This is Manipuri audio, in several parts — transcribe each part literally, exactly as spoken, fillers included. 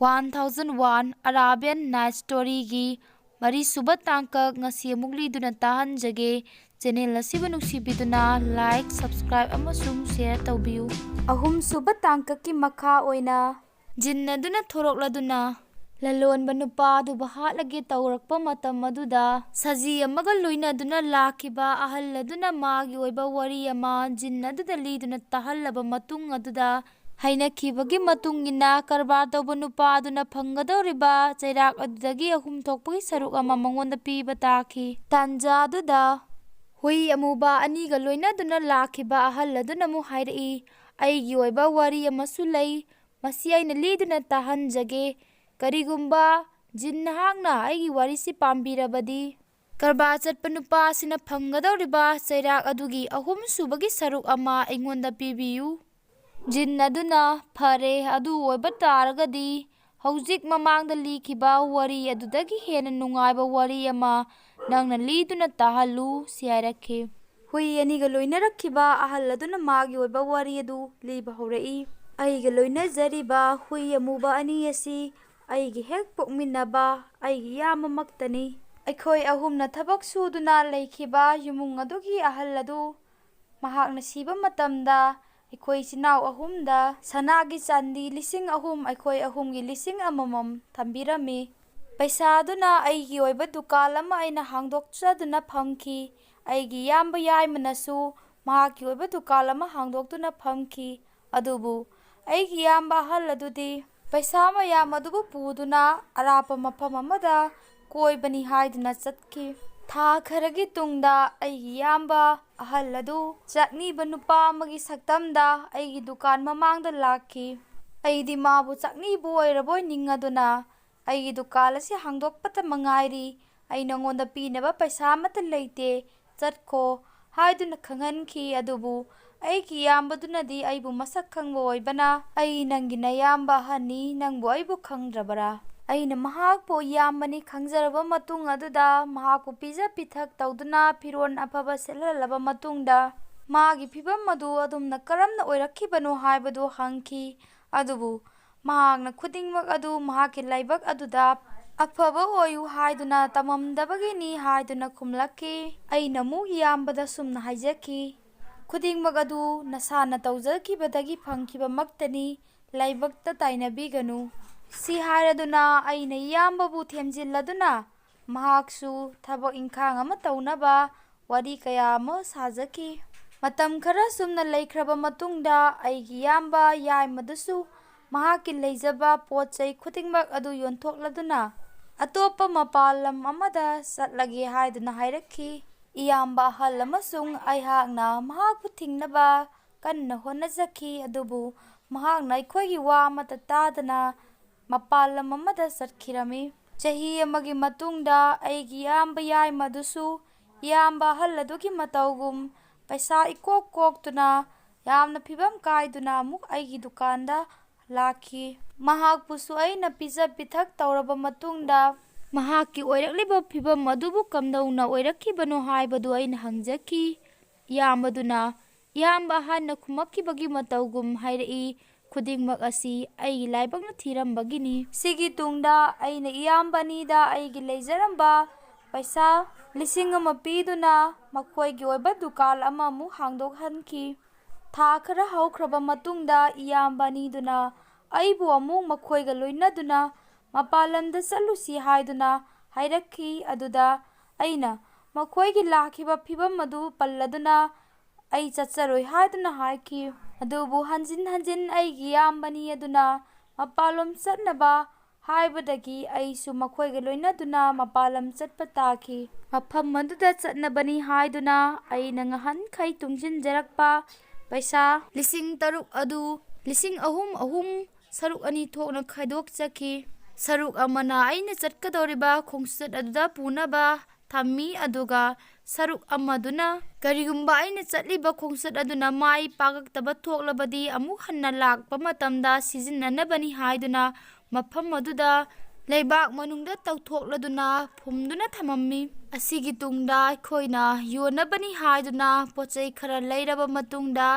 One thousand one Arabian Night Story ꯒꯤ ꯃꯔꯤꯁꯨꯕ ꯇꯥꯡꯀꯛ ꯉꯁꯤ ꯑꯃꯨꯛ ꯂꯤꯗꯨꯅ ꯇꯥꯍꯟꯖꯒꯦ꯫ Channel ꯑꯁꯤꯕꯨ ꯅꯨꯡꯁꯤꯕꯤꯗꯨꯅ like, subscribe ꯑꯃꯁꯨꯡ share ꯇꯧꯕꯤꯌꯨ꯫ ꯑꯍꯨꯝꯁꯨꯕ ꯇꯥꯡꯀꯛꯀꯤ ꯃꯈꯥ ꯑꯣꯏꯅ ꯖꯤꯟ ꯑꯗꯨꯅ ꯊꯣꯔꯛꯂꯗꯨꯅ ꯂꯂꯣꯟꯕ ꯅꯨꯄꯥ ꯑꯗꯨꯕꯨ ꯍꯥꯠꯂꯒꯦ ꯇꯧꯔꯛꯄ ꯃꯇꯝ ꯑꯗꯨꯗ ꯁꯖꯤ ꯑꯃꯒ ꯂꯣꯏꯅꯗꯨꯅ ꯂꯥꯛꯈꯤꯕ ꯑꯍꯜ ꯑꯗꯨꯅ ꯃꯥꯒꯤ ꯑꯣꯏꯕ ꯋꯥꯔꯤ ꯑꯃ ꯖꯤꯟ ꯑꯗꯨꯗ ꯂꯤꯗꯨꯅ ꯇꯥꯍꯜꯂꯕ ꯃꯇꯨꯡ ꯑꯗꯨꯗ ꯍꯥꯏꯅꯈꯤꯕꯒꯤ ꯃꯇꯨꯡ ꯏꯟꯅ ꯀꯔꯕꯥꯔ ꯇꯧꯕ ꯅꯨꯄꯥ ꯑꯗꯨꯅ ꯐꯪꯒꯗꯧꯔꯤꯕ ꯆꯩꯔꯥꯛ ꯑꯗꯨꯗꯒꯤ ꯑꯍꯨꯝ ꯊꯣꯛꯄꯒꯤ ꯁꯔꯨꯛ ꯑꯃ ꯃꯉꯣꯟꯗ ꯄꯤꯕ ꯇꯥꯈꯤ꯫ ꯇꯥꯟꯖꯥ ꯑꯗꯨꯗ ꯍꯨꯏ ꯑꯃꯨꯕ ꯑꯅꯤꯒ ꯂꯣꯏꯅꯗꯨꯅ ꯂꯥꯛꯈꯤꯕ ꯑꯍꯜ ꯑꯗꯨꯅ ꯑꯃꯨꯛ ꯍꯥꯏꯔꯛꯏ, "ꯑꯩꯒꯤ ꯑꯣꯏꯕ ꯋꯥꯔꯤ ꯑꯃꯁꯨ ꯂꯩ, ꯃꯁꯤ ꯑꯩꯅ ꯂꯤꯗꯨꯅ ꯇꯥꯍꯟꯖꯒꯦ꯫ ꯀꯔꯤꯒꯨꯝꯕ ꯖꯤꯟ ꯅꯍꯥꯛꯅ ꯑꯩꯒꯤ ꯋꯥꯔꯤꯁꯤ ꯄꯥꯝꯕꯤꯔꯕꯗꯤ, ꯀꯔꯕꯥꯔ ꯆꯠꯄ ꯅꯨꯄꯥ ꯑꯁꯤꯅ ꯐꯪꯒꯗꯧꯔꯤꯕ ꯆꯩꯔꯥꯛ ꯑꯗꯨꯒꯤ ꯑꯍꯨꯝ ꯁꯨꯕꯒꯤ ꯁꯔꯨꯛ ꯑꯃ ꯑꯩꯉꯣꯟꯗ ꯄꯤꯕꯤꯌꯨ꯫" ꯖꯤꯟ ꯑꯗꯨꯅ, "ꯐꯔꯦ, ꯑꯗꯨ ꯑꯣꯏꯕ ꯇꯥꯔꯒꯗꯤ ꯍꯧꯖꯤꯛ ꯃꯃꯥꯡꯗ ꯂꯤꯈꯤꯕ ꯋꯥꯔꯤ ꯑꯗꯨꯗꯒꯤ ꯍꯦꯟꯅ ꯅꯨꯡꯉꯥꯏꯕ ꯋꯥꯔꯤ ꯑꯃ ꯅꯪꯅ ꯂꯤꯗꯨꯅ ꯇꯥꯍꯜꯂꯨ" ꯁꯤ ꯍꯥꯏꯔꯛꯈꯤ꯫ ꯍꯨꯏ ꯑꯅꯤꯒ ꯂꯣꯏꯅꯔꯛꯈꯤꯕ ꯑꯍꯜ ꯑꯗꯨꯅ ꯃꯥꯒꯤ ꯑꯣꯏꯕ ꯋꯥꯔꯤ ꯑꯗꯨ ꯂꯤꯕ ꯍꯧꯔꯛꯏ꯫ "ꯑꯩꯒ ꯂꯣꯏꯅꯖꯔꯤꯕ ꯍꯨꯏ ꯑꯃꯨꯕ ꯑꯅꯤ ꯑꯁꯤ ꯑꯩꯒꯤ ꯍꯦꯛ ꯄꯣꯛꯃꯤꯟꯅꯕ ꯑꯩꯒꯤ ꯏꯌꯥꯝꯕꯃꯛꯇꯅꯤ꯫ ꯑꯩꯈꯣꯏ ꯑꯍꯨꯝꯅ ꯊꯕꯛ ꯁꯨꯗꯨꯅ ꯂꯩꯈꯤꯕ ꯏꯃꯨꯡ ꯑꯗꯨꯒꯤ ꯑꯍꯜ ꯑꯗꯨ ꯃꯍꯥꯛꯅ ꯁꯤꯕ ꯃꯇꯝꯗ ꯑꯩꯈꯣꯏ ꯏꯆꯤꯟ ꯏꯅꯥꯎ ꯑꯍꯨꯝꯗ ꯁꯅꯥꯒꯤ ꯆꯥꯟꯗꯤ ꯂꯤꯁꯤꯡ ꯑꯍꯨꯝ, ꯑꯩꯈꯣꯏ ꯑꯍꯨꯝꯒꯤ ꯂꯤꯁꯤꯡ ꯑꯃꯃꯝ ꯊꯝꯕꯤꯔꯝꯃꯤ꯫ ꯄꯩꯁꯥ ꯑꯗꯨꯅ ꯑꯩꯒꯤ ꯑꯣꯏꯕ ꯗꯨꯀꯥꯟ ꯑꯃ ꯑꯩꯅ ꯍꯥꯡꯗꯣꯛꯆꯗꯨꯅ ꯐꯝꯈꯤ꯫ ꯑꯩꯒꯤ ꯏꯌꯥꯝꯕ ꯌꯥꯏꯃꯅꯁꯨ ꯃꯍꯥꯛꯀꯤ ꯑꯣꯏꯕ ꯗꯨꯀꯥꯟ ꯑꯃ ꯍꯥꯡꯗꯣꯛꯇꯨꯅ ꯐꯝꯈꯤ꯫ ꯑꯗꯨꯕꯨ ꯑꯩꯒꯤ ꯏꯌꯥꯝꯕ ꯑꯍꯜ ꯑꯗꯨꯗꯤ ꯄꯩꯁꯥ ꯃꯌꯥꯝ ꯑꯗꯨꯕꯨ ꯄꯨꯗꯨꯅ ꯑꯔꯥꯞꯄ ꯃꯐꯝ ꯑꯃꯗ ꯀꯣꯏꯕꯅꯤ ꯍꯥꯏꯗꯨꯅ ꯆꯠꯈꯤ꯫ ꯊꯥ ꯈꯔꯒꯤ ꯇꯨꯡꯗ ꯑꯩꯒꯤ ꯏꯌꯥꯝꯕ ꯑꯍꯜ ꯑꯗꯨ ꯆꯥꯛꯅꯤꯕ ꯅꯨꯄꯥ ꯑꯃꯒꯤ ꯁꯛꯇꯝꯗ ꯑꯩꯒꯤ ꯗꯨꯀꯥꯟ ꯃꯃꯥꯡꯗ ꯂꯥꯛꯈꯤ꯫ ꯑꯩꯗꯤ ꯃꯥꯕꯨ ꯆꯥꯛꯅꯤꯕ ꯑꯣꯏꯔꯕꯣꯏ ꯅꯤꯡꯉꯗꯨꯅ, "ꯑꯩꯒꯤ ꯗꯨꯀꯥꯟ ꯑꯁꯤ ꯍꯥꯡꯗꯣꯛꯄꯇ ꯃꯉꯥꯏꯔꯤ, ꯑꯩ ꯅꯉꯣꯟꯗ ꯄꯤꯅꯕ ꯄꯩꯁꯥ ꯑꯃꯠꯇ ꯂꯩꯇꯦ, ꯆꯠꯈꯣ" ꯍꯥꯏꯗꯨꯅ ꯈꯪꯍꯟꯈꯤ꯫ ꯑꯗꯨꯕꯨ ꯑꯩꯒꯤ ꯏꯌꯥꯝꯕꯗꯨꯅꯗꯤ ꯑꯩꯕꯨ ꯃꯁꯛ ꯈꯪꯕ ꯑꯣꯏꯕꯅ, "ꯑꯩ ꯅꯪꯒꯤ ꯅꯌꯥꯝꯕ ꯑꯍꯟꯅꯤ, ꯅꯪꯕꯨ ꯑꯩꯕꯨ ꯈꯪꯗ꯭ꯔꯕꯔꯥ?" ꯑꯩꯅ ꯃꯍꯥꯛꯄꯨ ꯏꯌꯥꯝꯕꯅꯤ ꯈꯪꯖꯔꯕ ꯃꯇꯨꯡ ꯑꯗꯨꯗ ꯃꯍꯥꯛꯄꯨ ꯄꯤꯖ ꯄꯤꯊꯛ ꯇꯧꯗꯨꯅ ꯐꯤꯔꯣꯜ ꯑꯐꯕ ꯁꯦꯠꯍꯜꯂꯕ ꯃꯇꯨꯡꯗ ꯃꯥꯒꯤ ꯐꯤꯕꯝ ꯑꯗꯨ ꯑꯗꯨꯝꯅ ꯀꯔꯝꯅ ꯑꯣꯏꯔꯛꯈꯤꯕꯅꯣ ꯍꯥꯏꯕꯗꯨ ꯍꯪꯈꯤ꯫ ꯑꯗꯨꯕꯨ ꯃꯍꯥꯛꯅ ꯈꯨꯗꯤꯡꯃꯛ ꯑꯗꯨ ꯃꯍꯥꯛꯀꯤ ꯂꯥꯏꯕꯛ ꯑꯗꯨꯗ ꯑꯐꯕ ꯑꯣꯏꯌꯨ ꯍꯥꯏꯗꯨꯅ ꯇꯝꯃꯝꯗꯕꯒꯤꯅꯤ ꯍꯥꯏꯗꯨꯅ ꯈꯨꯝꯂꯛꯈꯤ꯫ ꯑꯩꯅ ꯑꯃꯨꯛ ꯏꯌꯥꯝꯕꯗ ꯁꯨꯝꯅ ꯍꯥꯏꯖꯈꯤ, "ꯈꯨꯗꯤꯡꯃꯛ ꯑꯗꯨ ꯅꯁꯥꯅ ꯇꯧꯖꯈꯤꯕꯗꯒꯤ ꯐꯪꯈꯤꯕꯃꯛꯇꯅꯤ, ꯂꯥꯏꯕꯛꯇ ꯇꯥꯏꯅꯕꯤꯒꯅꯨ"꯫ ꯁꯤ ꯍꯥꯏꯔꯗꯨꯅ ꯑꯩꯅ ꯏꯌꯥꯝꯕꯕꯨ ꯊꯦꯝꯖꯤꯜꯂꯗꯨꯅ ꯃꯍꯥꯛꯁꯨ ꯊꯕꯛ ꯏꯪꯈꯥꯡ ꯑꯃ ꯇꯧꯅꯕ ꯋꯥꯔꯤ ꯀꯌꯥ ꯑꯃ ꯁꯥꯖꯈꯤ꯫ ꯃꯇꯝ ꯈꯔ ꯁꯨꯝꯅ ꯂꯩꯈ꯭ꯔꯕ ꯃꯇꯨꯡꯗ ꯑꯩꯒꯤ ꯏꯌꯥꯝꯕ ꯌꯥꯏꯃꯗꯨꯁꯨ ꯃꯍꯥꯛꯀꯤ ꯂꯩꯖꯕ ꯄꯣꯠ ꯆꯩ ꯈꯨꯗꯤꯡꯃꯛ ꯑꯗꯨ ꯌꯣꯟꯊꯣꯛꯂꯗꯨꯅ ꯑꯇꯣꯞꯄ ꯃꯄꯥꯟ ꯂꯝ ꯑꯃꯗ ꯆꯠꯂꯒꯦ ꯍꯥꯏꯗꯨꯅ ꯍꯥꯏꯔꯛꯈꯤ꯫ ꯏꯌꯥꯝꯕ ꯑꯍꯜ ꯑꯃꯁꯨꯡ ꯑꯩꯍꯥꯛꯅ ꯃꯍꯥꯛꯄꯨ ꯊꯤꯡꯅꯕ ꯀꯟꯅ ꯍꯣꯠꯅꯖꯈꯤ, ꯑꯗꯨꯕꯨ ꯃꯍꯥꯛꯅ ꯑꯩꯈꯣꯏꯒꯤ ꯋꯥ ꯑꯃꯠꯇ ꯇꯥꯗꯅ ꯃꯄꯥꯟ ꯂꯝ ꯑꯃꯗ ꯆꯠꯈꯤꯔꯝꯃꯤ꯫ ꯆꯍꯤ ꯑꯃꯒꯤ ꯃꯇꯨꯡꯗ ꯑꯩꯒꯤ ꯏꯌꯥꯝꯕ ꯌꯥꯏꯃꯗꯨꯁꯨ ꯏꯌꯥꯝꯕ ꯑꯍꯜ ꯑꯗꯨꯒꯤ ꯃꯇꯧꯒꯨꯝ ꯄꯩꯁꯥ ꯏꯀꯣꯛ ꯀꯣꯛꯇꯨꯅ ꯌꯥꯝꯅ ꯐꯤꯕꯝ ꯀꯥꯏꯗꯨꯅ ꯑꯃꯨꯛ ꯑꯩꯒꯤ ꯗꯨꯀꯥꯟꯗ ꯂꯥꯛꯈꯤ꯫ ꯃꯍꯥꯛꯄꯨꯁꯨ ꯑꯩꯅ ꯄꯤꯖ ꯄꯤꯊꯛ ꯇꯧꯔꯕ ꯃꯇꯨꯡꯗ ꯃꯍꯥꯛꯀꯤ ꯑꯣꯏꯔꯛꯂꯤꯕ ꯐꯤꯕꯝ ꯑꯗꯨꯕꯨ ꯀꯝꯗꯧꯅ ꯑꯣꯏꯔꯛꯈꯤꯕꯅꯣ ꯍꯥꯏꯕꯗꯨ ꯑꯩꯅ ꯍꯪꯖꯈꯤ꯫ ꯏꯌꯥꯝꯕꯗꯨꯅ ꯏꯌꯥꯝꯕ ꯑꯍꯟꯅ ꯈꯨꯝꯃꯛꯈꯤꯕꯒꯤ ꯃꯇꯧꯒꯨꯝ ꯍꯥꯏꯔꯛꯏ, "ꯈꯨꯗꯤꯡꯃꯛ ꯑꯁꯤ ꯑꯩꯒꯤ ꯂꯥꯏꯕꯛꯅ ꯊꯤꯔꯝꯕꯒꯤꯅꯤ"꯫ ꯁꯤꯒꯤ ꯇꯨꯡꯗ ꯑꯩꯅ ꯏꯌꯥꯝꯕ ꯑꯅꯤꯗ ꯑꯩꯒꯤ ꯂꯩꯖꯔꯝꯕ ꯄꯩꯁꯥ ꯂꯤꯁꯤꯡ ꯑꯃ ꯄꯤꯗꯨꯅ ꯃꯈꯣꯏꯒꯤ ꯑꯣꯏꯕ ꯗꯨꯀꯥꯟ ꯑꯃꯃꯨꯛ ꯍꯥꯡꯗꯣꯛꯍꯟꯈꯤ꯫ ꯊꯥ ꯈꯔ ꯍꯧꯈ꯭ꯔꯕ ꯃꯇꯨꯡꯗ ꯏꯌꯥꯝꯕ ꯑꯅꯤꯗꯨꯅ ꯑꯩꯕꯨ ꯑꯃꯨꯛ ꯃꯈꯣꯏꯒ ꯂꯣꯏꯅꯗꯨꯅ ꯃꯄꯥꯟ ꯂꯝꯗ ꯆꯠꯂꯨꯁꯤ ꯍꯥꯏꯗꯨꯅ ꯍꯥꯏꯔꯛꯈꯤ꯫ ꯑꯗꯨꯗ ꯑꯩꯅ ꯃꯈꯣꯏꯒꯤ ꯂꯥꯛꯈꯤꯕ ꯐꯤꯕꯝ ꯑꯗꯨ ꯄꯜꯂꯗꯨꯅ ꯑꯩ ꯆꯠꯆꯔꯣꯏ ꯍꯥꯏꯗꯨꯅ ꯍꯥꯏꯈꯤ꯫ ꯑꯗꯨꯕꯨ ꯍꯟꯖꯤꯟ ꯍꯟꯖꯤꯟ ꯑꯩꯒꯤ ꯏꯌꯥꯝꯕꯅꯤ ꯑꯗꯨꯅ ꯃꯄꯥꯟꯂꯣꯝ ꯆꯠꯅꯕ ꯍꯥꯏꯕꯗꯒꯤ ꯑꯩꯁꯨ ꯃꯈꯣꯏꯒ ꯂꯣꯏꯅꯗꯨꯅ ꯃꯄꯥꯟ ꯂꯝ ꯆꯠꯄ ꯇꯥꯈꯤ꯫ ꯃꯐꯝ ꯑꯗꯨꯗ ꯆꯠꯅꯕꯅꯤ ꯍꯥꯏꯗꯨꯅ ꯑꯩꯅ ꯉꯍꯥꯟꯈꯩ ꯇꯨꯡꯁꯤꯟꯖꯔꯛꯄ ꯄꯩꯁꯥ ꯂꯤꯁꯤꯡ ꯇꯔꯨꯛ ꯑꯗꯨ ꯂꯤꯁꯤꯡ ꯑꯍꯨꯝ ꯑꯍꯨꯝ ꯁꯔꯨꯛ ꯑꯅꯤ ꯊꯣꯛꯅ ꯈꯥꯏꯗꯣꯛꯆꯈꯤ꯫ ꯁꯔꯨꯛ ꯑꯃꯅ ꯑꯩꯅ ꯆꯠꯀꯗꯧꯔꯤꯕ ꯈꯣꯡꯆꯠ ꯑꯗꯨꯗ ꯄꯨꯅꯕ ꯊꯝꯃꯤ, ꯑꯗꯨꯒ ꯁꯔꯨꯛ ꯑꯃꯗꯨꯅ ꯀꯔꯤꯒꯨꯝꯕ ꯑꯩꯅ ꯆꯠꯂꯤꯕ ꯈꯣꯡꯆꯠ ꯑꯗꯨꯅ ꯃꯥꯏ ꯄꯥꯛꯂꯛꯇꯕ ꯊꯣꯛꯂꯕꯗꯤ ꯑꯃꯨꯛ ꯍꯟꯅ ꯂꯥꯛꯄ ꯃꯇꯝꯗ ꯁꯤꯖꯤꯟꯅꯅꯕꯅꯤ ꯍꯥꯏꯗꯨꯅ ꯃꯐꯝ ꯑꯗꯨꯗ ꯂꯩꯕꯥꯛ ꯃꯅꯨꯡꯗ ꯇꯧꯊꯣꯛꯂꯗꯨꯅ ꯐꯨꯝꯗꯨꯅ ꯊꯝꯃꯝꯃꯤ꯫ ꯑꯁꯤꯒꯤ ꯇꯨꯡꯗ ꯑꯩꯈꯣꯏꯅ ꯌꯣꯟꯅꯕꯅꯤ ꯍꯥꯏꯗꯨꯅ ꯄꯣꯠ ꯆꯩ ꯈꯔ ꯂꯩꯔꯕ ꯃꯇꯨꯡꯗ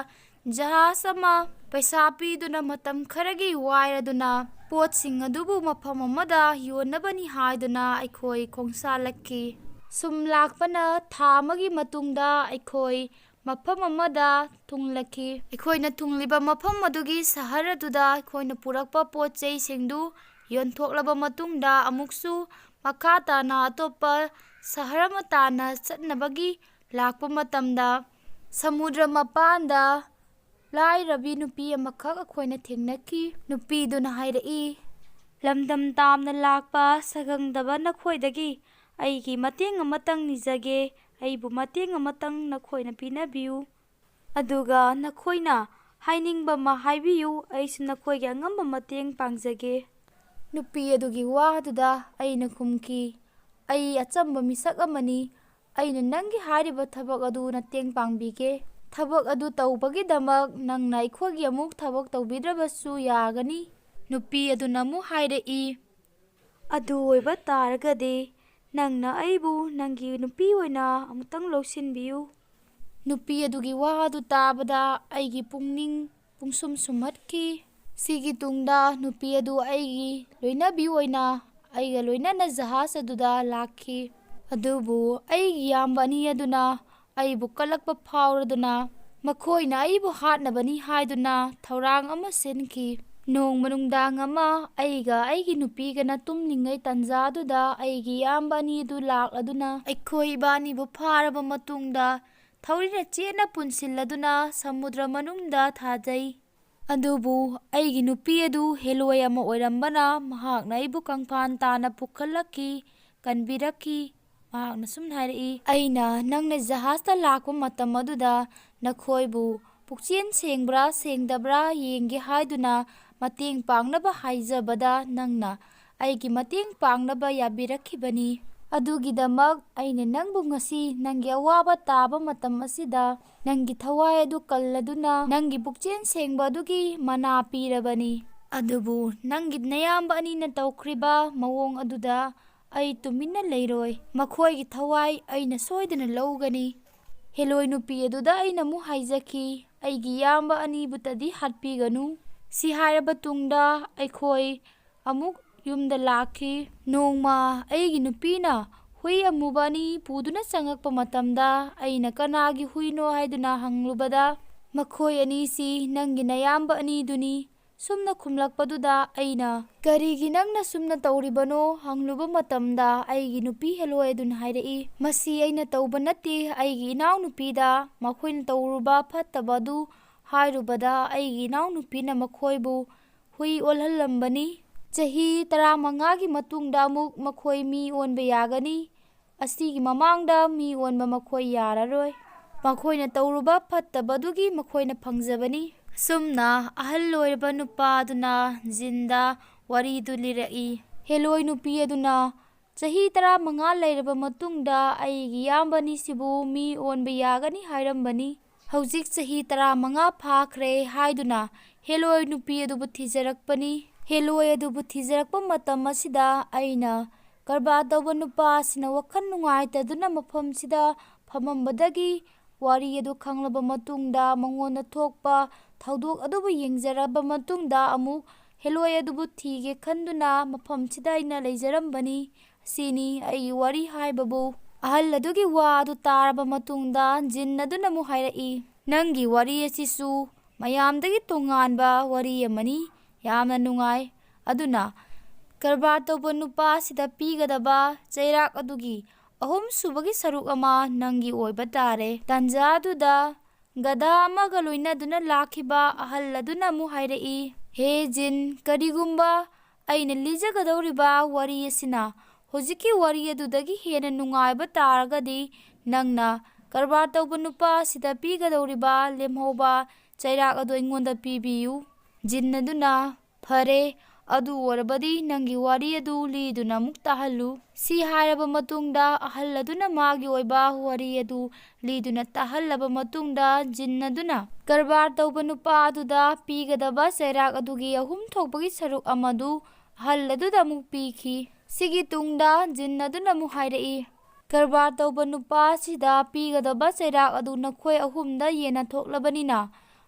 ꯖꯍꯥꯖ ꯑꯃ ꯄꯩꯁꯥ ꯄꯤꯗꯨꯅ ꯃꯇꯝ ꯈꯔꯒꯤ ꯋꯥꯏꯔꯗꯨꯅ ꯄꯣꯠꯁꯤꯡ ꯑꯗꯨꯕꯨ ꯃꯐꯝ ꯑꯃꯗ ꯌꯣꯟꯅꯕꯅꯤ ꯍꯥꯏꯗꯨꯅ ꯑꯩꯈꯣꯏ ꯈꯣꯡꯁꯥꯜꯂꯛꯈꯤ꯫ ꯁꯨꯝ ꯂꯥꯛꯄꯅ ꯊꯥ ꯑꯃꯒꯤ ꯃꯇꯨꯡꯗ ꯑꯩꯈꯣꯏ ꯃꯐꯝ ꯑꯃꯗ ꯊꯨꯡꯂꯛꯈꯤ꯫ ꯑꯩꯈꯣꯏꯅ ꯊꯨꯡꯂꯤꯕ ꯃꯐꯝ ꯑꯗꯨꯒꯤ ꯁꯍꯔ ꯑꯗꯨꯗ ꯑꯩꯈꯣꯏꯅ ꯄꯨꯔꯛꯄ ꯄꯣꯠ ꯆꯩꯁꯤꯡꯗꯨ ꯌꯣꯟꯊꯣꯛꯂꯕ ꯃꯇꯨꯡꯗ ꯑꯃꯨꯛꯁꯨ ꯃꯈꯥ ꯇꯥꯅ ꯑꯇꯣꯞꯄ ꯁꯍꯔ ꯑꯃ ꯇꯥꯅ ꯆꯠꯅꯕꯒꯤ ꯂꯥꯛꯄ ꯃꯇꯝꯗ ꯁꯃꯨꯗ꯭ꯔ ꯃꯄꯥꯟꯗ ꯂꯥꯏꯔꯕꯤ ꯅꯨꯄꯤ ꯑꯃꯈꯛ ꯑꯩꯈꯣꯏꯅ ꯊꯦꯡꯅꯈꯤ꯫ ꯅꯨꯄꯤꯗꯨꯅ ꯍꯥꯏꯔꯛꯏ, "ꯂꯝꯗꯝ ꯇꯥꯝꯅ ꯂꯥꯛꯄ ꯁꯛꯈꯪꯗꯕ ꯅꯈꯣꯏꯗꯒꯤ ꯑꯩꯒꯤ ꯃꯇꯦꯡ ꯑꯃꯇꯪ ꯅꯤꯖꯒꯦ꯫ ꯑꯩꯕꯨ ꯃꯇꯦꯡ ꯑꯃꯇꯪ ꯅꯈꯣꯏꯅ ꯄꯤꯅꯕꯤꯌꯨ꯫ ꯑꯗꯨꯒ ꯅꯈꯣꯏꯅ ꯍꯥꯏꯅꯤꯡꯕ ꯑꯃ ꯍꯥꯏꯕꯤꯌꯨ, ꯑꯩꯁꯨ ꯅꯈꯣꯏꯒꯤ ꯑꯉꯝꯕ ꯃꯇꯦꯡ ꯄꯥꯡꯖꯒꯦ꯫" ꯅꯨꯄꯤ ꯑꯗꯨꯒꯤ ꯋꯥꯗꯨꯗ ꯑꯩꯅ ꯈꯨꯝꯈꯤ, "ꯑꯩ ꯑꯆꯝꯕ ꯃꯤꯁꯛ ꯑꯃꯅꯤ꯫ ꯑꯩꯅ ꯅꯪꯒꯤ ꯍꯥꯏꯔꯤꯕ ꯊꯕꯛ ꯑꯗꯨ ꯃꯇꯦꯡ ꯄꯥꯡꯕꯤꯒꯦ꯫ ꯊꯕꯛ ꯑꯗꯨ ꯇꯧꯕꯒꯤꯗꯃꯛ ꯅꯪꯅ ꯑꯩꯈꯣꯏꯒꯤ ꯑꯃꯨꯛ ꯊꯕꯛ ꯇꯧꯕꯤꯗ꯭ꯔꯕꯁꯨ ꯌꯥꯒꯅꯤ꯫" ꯅꯨꯄꯤ ꯑꯗꯨꯅ ꯑꯃꯨꯛ ꯍꯥꯏꯔꯛꯏ, "ꯑꯗꯨ ꯑꯣꯏꯕ ꯇꯥꯔꯒꯗꯤ ꯅꯪꯅ ꯑꯩꯕꯨ ꯅꯪꯒꯤ ꯅꯨꯄꯤ ꯑꯣꯏꯅ ꯑꯃꯨꯛꯇꯪ ꯂꯧꯁꯤꯟꯕꯤꯌꯨ꯫" ꯅꯨꯄꯤ ꯑꯗꯨꯒꯤ ꯋꯥ ꯑꯗꯨ ꯇꯥꯕꯗ ꯑꯩꯒꯤ ꯄꯨꯛꯅꯤꯡ ꯄꯨꯡꯁꯨꯝ ꯁꯨꯝꯍꯠꯈꯤ꯫ ꯁꯤꯒꯤ ꯇꯨꯡꯗ ꯅꯨꯄꯤ ꯑꯗꯨ ꯑꯩꯒꯤ ꯂꯣꯏꯅꯕꯤ ꯑꯣꯏꯅ ꯑꯩꯒ ꯂꯣꯏꯅꯅ ꯖꯍꯥꯖ ꯑꯗꯨꯗ ꯂꯥꯛꯈꯤ꯫ ꯑꯗꯨꯕꯨ ꯑꯩꯒꯤ ꯏꯌꯥꯝꯕ ꯑꯅꯤ ꯑꯗꯨꯅ ꯑꯩꯕꯨ ꯀꯜꯂꯛꯄ ꯐꯥꯎꯔꯗꯨꯅ ꯃꯈꯣꯏꯅ ꯑꯩꯕꯨ ꯍꯥꯠꯅꯕꯅꯤ ꯍꯥꯏꯗꯨꯅ ꯊꯧꯔꯥꯡ ꯑꯃ ꯁꯤꯟꯈꯤ꯫ ꯅꯣꯡꯃ ꯅꯨꯡꯗꯥꯡ ꯑꯃ ꯑꯩꯒ ꯑꯩꯒꯤ ꯅꯨꯄꯤꯒꯅ ꯇꯨꯝꯂꯤꯉꯩ ꯇꯥꯟꯖꯥꯗꯨꯗ ꯑꯩꯒꯤ ꯏꯌꯥꯝꯕ ꯑꯅꯤꯗꯨ ꯂꯥꯛꯂꯗꯨꯅ ꯑꯩꯈꯣꯏ ꯏꯕꯥꯅꯤꯕꯨ ꯐꯥꯔꯕ ꯃꯇꯨꯡꯗ ꯊꯧꯔꯤꯅ ꯆꯦꯠꯅ ꯄꯨꯟꯁꯤꯜꯂꯗꯨꯅ ꯁꯃꯨꯗ꯭ꯔ ꯃꯅꯨꯡꯗ ꯊꯥꯖꯩ꯫ ꯑꯗꯨꯕꯨ ꯑꯩꯒꯤ ꯅꯨꯄꯤ ꯑꯗꯨ ꯍꯦꯂꯣꯏ ꯑꯃ ꯑꯣꯏꯔꯝꯕꯅ ꯃꯍꯥꯛꯅ ꯑꯩꯕꯨ ꯀꯪꯐꯥꯟ ꯇꯥꯅ ꯄꯨꯈꯠꯂꯛꯈꯤ, ꯀꯟꯕꯤꯔꯛꯈꯤ꯫ ꯃꯍꯥꯛꯅ ꯁꯨꯝꯅ ꯍꯥꯏꯔꯛꯏ, "ꯑꯩꯅ ꯅꯪꯅ ꯖꯍꯥꯖꯇ ꯂꯥꯛꯄ ꯃꯇꯝ ꯑꯗꯨꯗ ꯅꯈꯣꯏꯕꯨ ꯄꯨꯛꯆꯦꯟ ꯁꯦꯡꯕ꯭ꯔꯥ ꯁꯦꯡꯗꯕ꯭ꯔꯥ ꯌꯦꯡꯒꯦ ꯍꯥꯏꯗꯨꯅ ꯃꯇꯦꯡ ꯄꯥꯡꯅꯕ ꯍꯥꯏꯖꯕꯗ ꯅꯪꯅ ꯑꯩꯒꯤ ꯃꯇꯦꯡ ꯄꯥꯡꯅꯕ ꯌꯥꯕꯤꯔꯛꯈꯤꯕꯅꯤ꯫ ꯑꯗꯨꯒꯤꯗꯃꯛ ꯑꯩꯅ ꯅꯪꯕꯨ ꯉꯁꯤ ꯅꯪꯒꯤ ꯑꯋꯥꯕ ꯇꯥꯕ ꯃꯇꯝ ꯑꯁꯤꯗ ꯅꯪꯒꯤ ꯊꯋꯥꯏ ꯑꯗꯨ ꯀꯜꯂꯗꯨꯅ ꯅꯪꯒꯤ ꯄꯨꯛꯆꯦꯟ ꯁꯦꯡꯕ ꯑꯗꯨꯒꯤ ꯃꯅꯥ ꯄꯤꯔꯕꯅꯤ꯫ ꯑꯗꯨꯕꯨ ꯅꯪꯒꯤ ꯅꯌꯥꯝꯕ ꯑꯅꯤꯅ ꯇꯧꯈ꯭ꯔꯤꯕ ꯃꯑꯣꯡ ꯑꯗꯨꯗ ꯑꯩ ꯇꯨꯃꯤꯟꯅ ꯂꯩꯔꯣꯏ꯫ ꯃꯈꯣꯏꯒꯤ ꯊꯋꯥꯏ ꯑꯩꯅ ꯁꯣꯏꯗꯅ ꯂꯧꯒꯅꯤ꯫" ꯍꯦꯂꯣꯏ ꯅꯨꯄꯤ ꯑꯗꯨꯗ ꯑꯩꯅ ꯑꯃꯨꯛ ꯍꯥꯏꯖꯈꯤ, ꯑꯩꯒꯤ ꯏꯌꯥꯝꯕ ꯑꯅꯤꯕꯨꯇꯗꯤ ꯍꯥꯠꯄꯤꯒꯅꯨ꯫ ꯁꯤ ꯍꯥꯏꯔꯕ ꯇꯨꯡꯗ ꯑꯩꯈꯣꯏ ꯑꯃꯨꯛ ꯌꯨꯝꯗ ꯂꯥꯛꯈꯤ꯫ ꯅꯣꯡꯃ ꯑꯩꯒꯤ ꯅꯨꯄꯤꯅ ꯍꯨꯏ ꯑꯃꯨꯕ ꯑꯅꯤ ꯄꯨꯗꯨꯅ ꯆꯪꯉꯛꯄ ꯃꯇꯝꯗ ꯑꯩꯅ ꯀꯅꯥꯒꯤ ꯍꯨꯏꯅꯣ ꯍꯥꯏꯗꯨꯅ ꯍꯪꯂꯨꯕꯗ, "ꯃꯈꯣꯏ ꯑꯅꯤꯁꯤ ꯅꯪꯒꯤ ꯅꯌꯥꯝꯕ ꯑꯅꯤꯗꯨꯅꯤ" ꯁꯨꯝꯅ ꯈꯨꯝꯂꯛꯄꯗꯨꯗ ꯑꯩꯅ, "ꯀꯔꯤꯒꯤ ꯅꯪꯅ ꯁꯨꯝꯅ ꯇꯧꯔꯤꯕꯅꯣ?" ꯍꯪꯂꯨꯕ ꯃꯇꯝꯗ ꯑꯩꯒꯤ ꯅꯨꯄꯤ ꯍꯦꯂꯣꯏ ꯑꯗꯨꯅ ꯍꯥꯏꯔꯛꯏ, "ꯃꯁꯤ ꯑꯩꯅ ꯇꯧꯕ ꯅꯠꯇꯦ, ꯑꯩꯒꯤ ꯏꯅꯥꯎꯅꯨꯄꯤꯗ ꯃꯈꯣꯏꯅ ꯇꯧꯔꯨꯕ ꯐꯠꯇꯕ ꯑꯗꯨ ꯍꯥꯏꯔꯨꯕꯗ ꯑꯩꯒꯤ ꯏꯅꯥꯎꯅꯨꯄꯤꯅ ꯃꯈꯣꯏꯕꯨ ꯍꯨꯏ ꯑꯣꯜꯍꯜꯂꯝꯕꯅꯤ꯫ ꯆꯍꯤ ꯇꯔꯥꯃꯉꯥꯒꯤ ꯃꯇꯨꯡꯗ ꯑꯃꯨꯛ ꯃꯈꯣꯏ ꯃꯤ ꯑꯣꯟꯕ ꯌꯥꯒꯅꯤ꯫ ꯑꯁꯤꯒꯤ ꯃꯃꯥꯡꯗ ꯃꯤ ꯑꯣꯟꯕ ꯃꯈꯣꯏ ꯌꯥꯔꯔꯣꯏ꯫ ꯃꯈꯣꯏꯅ ꯇꯧꯔꯨꯕ ꯐꯠꯇꯕꯗꯨꯒꯤ ꯃꯈꯣꯏꯅ ꯐꯪꯖꯕꯅꯤ꯫" ꯑꯁꯨꯝꯅ ꯑꯍꯜ ꯑꯣꯏꯔꯕ ꯅꯨꯄꯥ ꯑꯗꯨꯅ ꯖꯤꯟꯗ ꯋꯥꯔꯤꯗꯨ ꯂꯤꯔꯛꯏ꯫ ꯍꯦꯂꯣꯏ ꯅꯨꯄꯤ ꯑꯗꯨꯅ, "ꯆꯍꯤ ꯇꯔꯥꯃꯉꯥ ꯂꯩꯔꯕ ꯃꯇꯨꯡꯗ ꯑꯩꯒꯤ ꯏꯌꯥꯝꯕ ꯑꯅꯤꯁꯤꯕꯨ ꯃꯤ ꯑꯣꯟꯕ ꯌꯥꯒꯅꯤ ꯍꯥꯏꯔꯝꯕꯅꯤ꯫ ꯍꯧꯖꯤꯛ ꯆꯍꯤ ꯇꯔꯥꯃꯉꯥ ꯐꯥꯈ꯭ꯔꯦ" ꯍꯥꯏꯗꯨꯅ ꯍꯦꯂꯣꯏ ꯅꯨꯄꯤ ꯑꯗꯨꯕꯨ ꯊꯤꯖꯔꯛꯄꯅꯤ꯫ ꯍꯦꯂꯣꯏ ꯑꯗꯨꯕꯨ ꯊꯤꯖꯔꯛꯄ ꯃꯇꯝ ꯑꯁꯤꯗ ꯑꯩꯅ ꯀꯔꯕꯥꯔ ꯇꯧꯕ ꯅꯨꯄꯥ ꯑꯁꯤꯅ ꯋꯥꯈꯜ ꯅꯨꯡꯉꯥꯏꯇꯗꯨꯅ ꯃꯐꯝꯁꯤꯗ ꯐꯝꯃꯝꯕꯗꯒꯤ ꯋꯥꯔꯤ ꯑꯗꯨ ꯈꯪꯂꯕ ꯃꯇꯨꯡꯗ ꯃꯉꯣꯟꯗ ꯊꯣꯛꯄ ꯊꯧꯗꯣꯛ ꯑꯗꯨꯕꯨ ꯌꯦꯡꯖꯔꯕ ꯃꯇꯨꯡꯗ ꯑꯃꯨꯛ ꯍꯦꯂꯣꯏ ꯑꯗꯨꯕꯨ ꯊꯤꯒꯦ ꯈꯟꯗꯨꯅ ꯃꯐꯝꯁꯤꯗ ꯑꯩꯅ ꯂꯩꯖꯔꯝꯕꯅꯤ꯫ ꯑꯁꯤꯅꯤ ꯑꯩꯒꯤ ꯋꯥꯔꯤ ꯍꯥꯏꯕꯕꯨ꯫ ꯑꯍꯜ ꯑꯗꯨꯒꯤ ꯋꯥ ꯑꯗꯨ ꯇꯥꯔꯕ ꯃꯇꯨꯡꯗ ꯖꯤꯟ ꯑꯗꯨꯅ ꯑꯃꯨꯛ ꯍꯥꯏꯔꯛꯏ, "ꯅꯪꯒꯤ ꯋꯥꯔꯤ ꯑꯁꯤꯁꯨ ꯃꯌꯥꯝꯗꯒꯤ ꯇꯣꯉꯥꯟꯕ ꯋꯥꯔꯤ ꯑꯃꯅꯤ꯫ ꯌꯥꯝꯅ ꯅꯨꯡꯉꯥꯏ꯫ ꯑꯗꯨꯅ ꯀꯔꯕꯥꯔ ꯇꯧꯕ ꯅꯨꯄꯥ ꯑꯁꯤꯗ ꯄꯤꯒꯗꯕ ꯆꯩꯔꯥꯛ ꯑꯗꯨꯒꯤ ꯑꯍꯨꯝꯁꯨꯕꯒꯤ ꯁꯔꯨꯛ ꯑꯃ ꯅꯪꯒꯤ ꯑꯣꯏꯕ ꯇꯥꯔꯦ꯫" ꯇꯥꯟꯖꯥ ꯑꯗꯨꯗ ꯒꯙꯥ ꯑꯃꯒ ꯂꯣꯏꯅꯗꯨꯅ ꯂꯥꯛꯈꯤꯕ ꯑꯍꯜ ꯑꯗꯨꯅ ꯑꯃꯨꯛ ꯍꯥꯏꯔꯛꯏ, "ꯍꯦ ꯖꯤꯟ, ꯀꯔꯤꯒꯨꯝꯕ ꯑꯩꯅ ꯂꯤꯖꯒꯗꯧꯔꯤꯕ ꯋꯥꯔꯤ ꯑꯁꯤꯅ ꯍꯧꯖꯤꯛꯀꯤ ꯋꯥꯔꯤ ꯑꯗꯨꯗꯒꯤ ꯍꯦꯟꯅ ꯅꯨꯡꯉꯥꯏꯕ ꯇꯥꯔꯒꯗꯤ, ꯅꯪꯅ ꯀꯔꯕꯥꯔ ꯇꯧꯕ ꯅꯨꯄꯥ ꯑꯁꯤꯗ ꯄꯤꯒꯗꯧꯔꯤꯕ ꯂꯦꯝꯍꯧꯕ ꯆꯩꯔꯥꯛ ꯑꯗꯨ ꯑꯩꯉꯣꯟꯗ ꯄꯤꯕꯤꯌꯨ꯫" ꯖꯤꯟ ꯑꯗꯨꯅ, "ꯐꯔꯦ, ꯑꯗꯨ ꯑꯣꯏꯔꯕꯗꯤ ꯅꯪꯒꯤ ꯋꯥꯔꯤ ꯑꯗꯨ ꯂꯤꯗꯨꯅ ꯑꯃꯨꯛ ꯇꯥꯍꯜꯂꯨ꯫" ꯁꯤ ꯍꯥꯏꯔꯕ ꯃꯇꯨꯡꯗ ꯑꯍꯜ ꯑꯗꯨꯅ ꯃꯥꯒꯤ ꯑꯣꯏꯕ ꯋꯥꯔꯤ ꯑꯗꯨ ꯂꯤꯗꯨꯅ ꯇꯥꯍꯜꯂꯕ ꯃꯇꯨꯡꯗ ꯖꯤꯟ ꯑꯗꯨꯅ ꯀꯔꯕꯥꯔ ꯇꯧꯕ ꯅꯨꯄꯥ ꯑꯗꯨꯗ ꯄꯤꯒꯗꯕ ꯆꯩꯔꯥꯛ ꯑꯗꯨꯒꯤ ꯑꯍꯨꯝ ꯊꯣꯛꯄꯒꯤ ꯁꯔꯨꯛ ꯑꯃꯗꯨ ꯑꯍꯜ ꯑꯗꯨꯗ ꯑꯃꯨꯛ ꯄꯤꯈꯤ꯫ ꯁꯤꯒꯤ ꯇꯨꯡꯗ ꯖꯤꯟ ꯑꯗꯨꯅ ꯑꯃꯨꯛ ꯍꯥꯏꯔꯛꯏ, ꯀꯔꯕꯥꯔ ꯇꯧꯕ ꯅꯨꯄꯥ ꯑꯁꯤꯗ ꯄꯤꯒꯗꯕ ꯆꯩꯔꯥꯛ ꯑꯗꯨ ꯅꯈꯣꯏ ꯑꯍꯨꯝꯗ ꯌꯦꯟꯅꯊꯣꯛꯂꯕꯅꯤꯅ,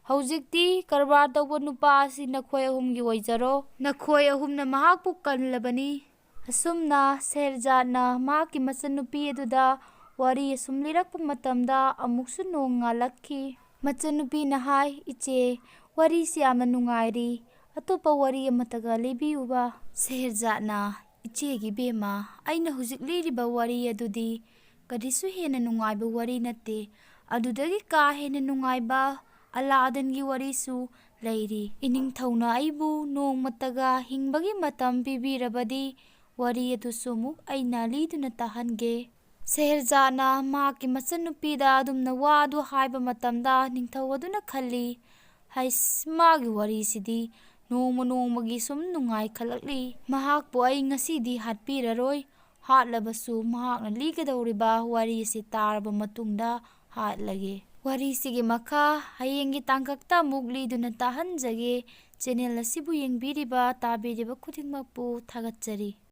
ꯍꯧꯖꯤꯛꯇꯤ ꯀꯔꯕꯥꯔ ꯇꯧꯕ ꯅꯨꯄꯥ ꯑꯁꯤ ꯅꯈꯣꯏ ꯑꯍꯨꯝꯒꯤ ꯑꯣꯏꯖꯔꯣ꯫ ꯅꯈꯣꯏ ꯑꯍꯨꯝꯅ ꯃꯍꯥꯛꯄꯨ ꯀꯜꯂꯕꯅꯤ꯫ ꯑꯁꯨꯝꯅ ꯁꯦꯍꯔꯖꯥꯠꯅ ꯃꯍꯥꯛꯀꯤ ꯃꯆꯟꯅꯨꯄꯤ ꯑꯗꯨꯗ ꯋꯥꯔꯤ ꯑꯁꯨꯝ ꯂꯤꯔꯛꯄ ꯃꯇꯝꯗ, ꯑꯃꯨꯛꯁꯨ ꯅꯣꯡ ꯉꯥꯜꯂꯛꯈꯤ꯫ ꯃꯆꯟꯅꯨꯄꯤꯅ ꯍꯥꯏ, "ꯏꯆꯦ, ꯋꯥꯔꯤꯁꯤ ꯌꯥꯝꯅ ꯅꯨꯡꯉꯥꯏꯔꯤ, ꯑꯇꯣꯞꯄ ꯋꯥꯔꯤ ꯑꯃꯠꯇꯒ ꯂꯤꯕꯤꯌꯨꯕ?" ꯁꯦꯍꯔꯖꯥꯠꯅ, "ꯏꯆꯦꯒꯤ ꯕꯦꯝꯃ, ꯑꯩꯅ ꯍꯧꯖꯤꯛ ꯂꯤꯔꯤꯕ ꯋꯥꯔꯤ ꯑꯗꯨꯗꯤ ꯀꯔꯤꯁꯨ ꯍꯦꯟꯅ ꯅꯨꯡꯉꯥꯏꯕ ꯋꯥꯔꯤ ꯅꯠꯇꯦ꯫ ꯑꯗꯨꯗꯒꯤ ꯀꯥ ꯍꯦꯟꯅ ꯅꯨꯡꯉꯥꯏꯕ ꯑꯂꯥꯗꯤꯟꯒꯤ ꯋꯥꯔꯤꯁꯨ ꯂꯩꯔꯤ꯫ ꯏꯅꯤꯡꯊꯧꯅ ꯑꯩꯕꯨ ꯅꯣꯡꯃꯇꯒ ꯍꯤꯡꯕꯒꯤ ꯃꯇꯝ ꯄꯤꯕꯤꯔꯕꯗꯤ, ꯋꯥꯔꯤ ꯑꯗꯨꯁꯨ ꯑꯃꯨꯛ ꯑꯩꯅ ꯂꯤꯗꯨꯅ ꯇꯥꯍꯟꯒꯦ꯫" ꯁꯦꯍꯔꯖꯥꯠꯅ ꯃꯍꯥꯛꯀꯤ ꯃꯆꯟꯅꯨꯄꯤꯗ ꯑꯗꯨꯝꯅ ꯋꯥ ꯑꯗꯨ ꯍꯥꯏꯕ ꯃꯇꯝꯗ, ꯅꯤꯡꯊꯧ ꯑꯗꯨꯅ ꯈꯜꯂꯤ, "ꯍꯩꯁ, ꯃꯥꯒꯤ ꯋꯥꯔꯤꯁꯤꯗꯤ ꯅꯣꯡꯃ ꯅꯣꯡꯃꯒꯤ ꯁꯨꯝ ꯅꯨꯡꯉꯥꯏꯈꯠꯂꯛꯂꯤ꯫ ꯃꯍꯥꯛꯄꯨ ꯑꯩ ꯉꯁꯤꯗꯤ ꯍꯥꯠꯄꯤꯔꯔꯣꯏ꯫ ꯍꯥꯠꯂꯕꯁꯨ ꯃꯍꯥꯛꯅ ꯂꯤꯒꯗꯧꯔꯤꯕ ꯋꯥꯔꯤ ꯑꯁꯤ ꯇꯥꯔꯕ ꯃꯇꯨꯡꯗ ꯍꯥꯠꯂꯒꯦ꯫" ꯋꯥꯔꯤꯁꯤꯒꯤ ꯃꯈꯥ ꯍꯌꯦꯡꯒꯤ ꯇꯥꯡꯀꯛꯇ ꯑꯃꯨꯛ ꯂꯤꯗꯨꯅ ꯇꯥꯍꯟꯖꯒꯦ꯫ ꯆꯦꯅꯦꯜ ꯑꯁꯤꯕꯨ ꯌꯦꯡꯕꯤꯔꯤꯕ, ꯇꯥꯕꯤꯔꯤꯕ ꯈꯨꯗꯤꯡꯃꯛꯄꯨ ꯊꯥꯒꯠꯆꯔꯤ꯫